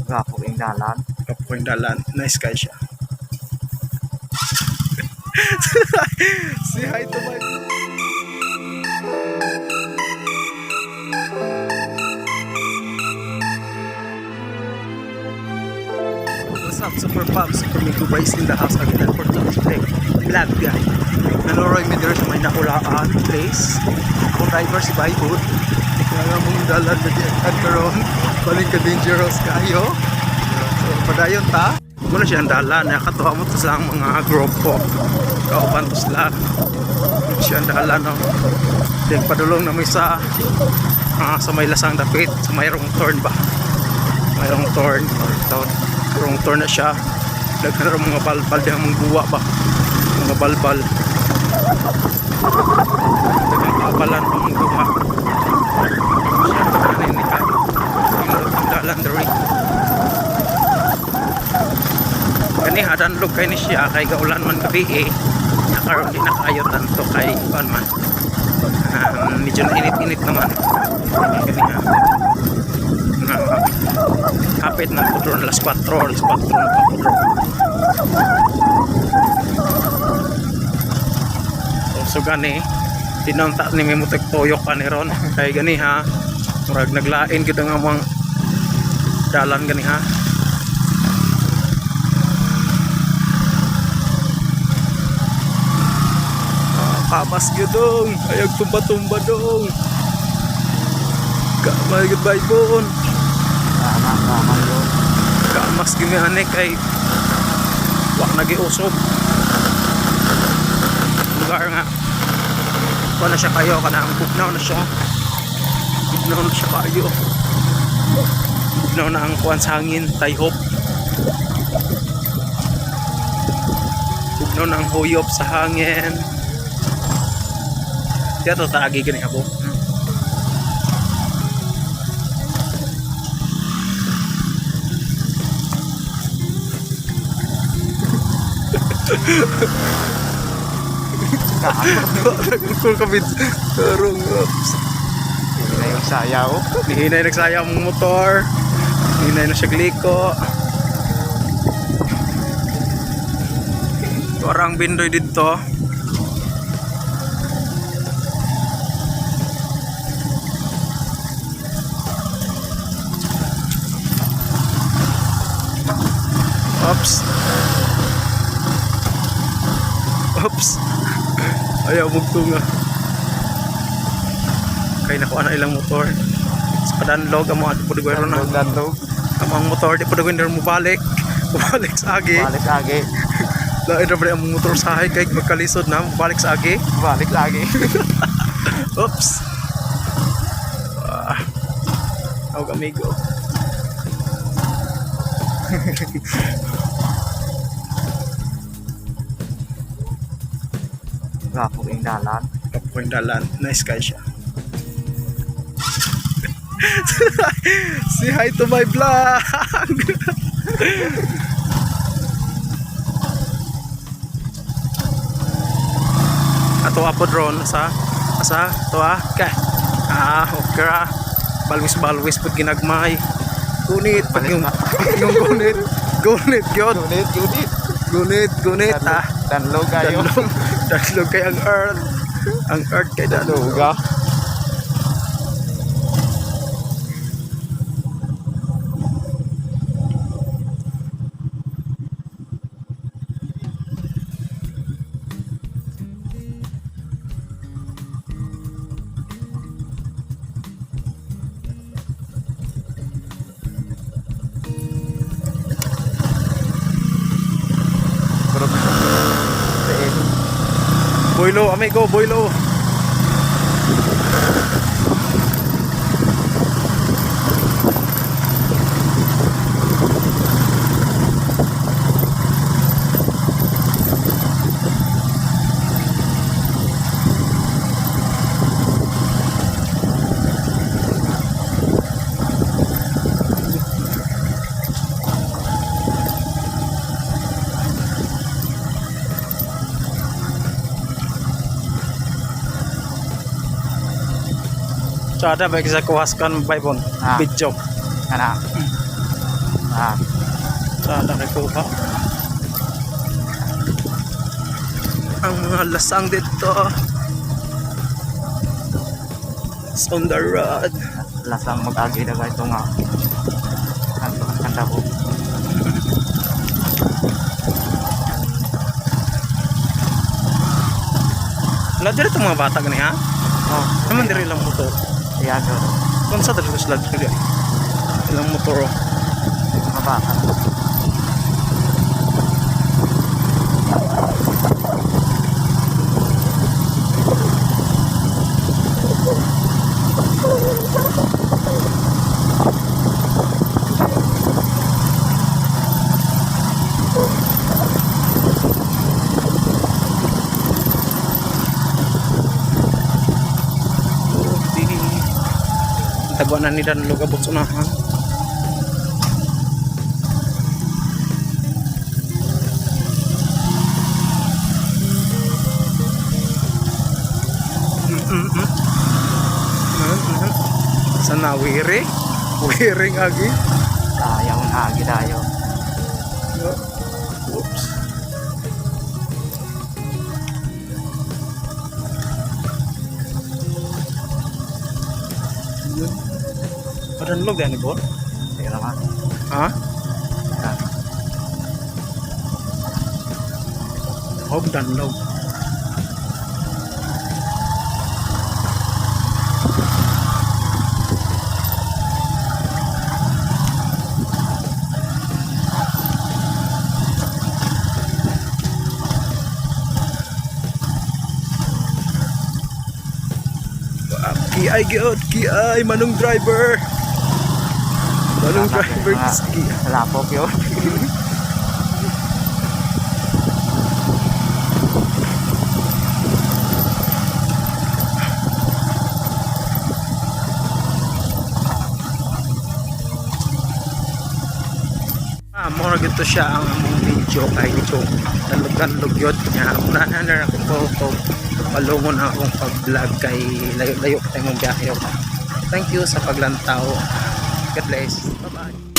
Gwapo ing dalan. Gwapo yung dalan. Nice kay siya. Say hi to my What's up, Super Pop? Super Migo Boys in the house again for today's vlog. Vlog. Nanoroy mi diri sa may nakulaan place. Ako driver si Bayhood. Nga mong dalan na di ang karon. Balin ka dangerous kayo. So, padayon ta. Muna siya ang dalan. Nakatuwa mo to sa ang mga grupo. Kauban to sila. Muna siya ang dalan. No? Then padulong na may sa sa may lasang dapit. Sa may wrong turn ba? May wrong turn. Ton. Wrong turn na siya. Daghan ra mga balbal diyang mga buwa ba. Mga balbal. Daghang kabalan pa mga buwa. Siya kanin ni ka. Ang dalan diri. Kani hadanlog kay ni siya kay gaulan man gabi eh. Nakaroon di na kaayo tanto kay kuan man. Medyo nainit-init naman. Kani ha. Nga, kapit na pudro alas 4, alas 4 na pudro. So gani tinunta ni may mutek toyok ani ron kay gani ha, murag naglain gid ang among dalan gani ha. Ah, kamas gyud dong, ayag tumba-tumba dong. Kamay goodbye bon. Tama, tama yun. Kamas gyud ani kay wa nagiusob. Lugar nga wa na siya kayo, kanang bugnaw na siya. Bugnaw na siya kayo. Bugnaw na ang kuan sa hangin, tayhop. Bugnaw na ang huyop sa hangin. Kaya to taagi gani abo. Nagkukul kami karong ups. Hindi na yung sayaw. Nihinay nagsaya ang motor. Nihinay na siya gliko. Orang bindoy dito. Oops. Oops. Ayaw mugtunga. Kay nakuha na ilang motor. Sa padanlog ang mga pudigwero na. Dandog, dandog. Ang mga motor di pudigwero mo balik. Balik sa agi. Balik lagi. Lain ra ba ang motor sa hay kay magkalisod na balik sa agi. Balik lagi. Oops. Ah. Tawag amigo. Gwapo ing dalan. Kapo yung dalan. Nice kay siya. Say hi to my vlog! Ato apo drone sa asa to ah ka ah okay ra balwis balwis pud ginagmay gunit pag yung yung gunit gunit gyud. Gunit, gunit. Gunit gunit ah. Dandog kayo. Danlog danlog kay ang earth kay danlog. Dandog ah. Pero, Boylo, amigo, boylo. Sada ba sa kuhaskan baybon Ah. video. Kana. Ah, Sala kay kuha. Ang mga lasang dito. It's on the road. Lasang mag-agi na ba ito nga. Kanto, kanta ko. Wala diri itong mga bata gani ha? Oh, Naman diri lang motor. Ayan, so, Kung sa diri sila diri. Ilang motor, oh. Mga bata. Oh, di. Tagwa na nila ng lugar sa unahan. Sana wiri? Wiring agi. Ayaw na agi tayo. Whoops. Yun. Padanlog yan, Ibor? Sige naman. Ha? Ah, Og danlog. Kiay gyud, kiay manong driver. Manong driver, kiay. Lapok yun. Ah, more gito siya ang among video kay medyo tanlog-tanlog yun niya. Unahan na ako ko palungon ang akong pag-vlog kay layo-layo pa tayong biyahe. Thank you sa paglantaw. God bless. Bye-bye.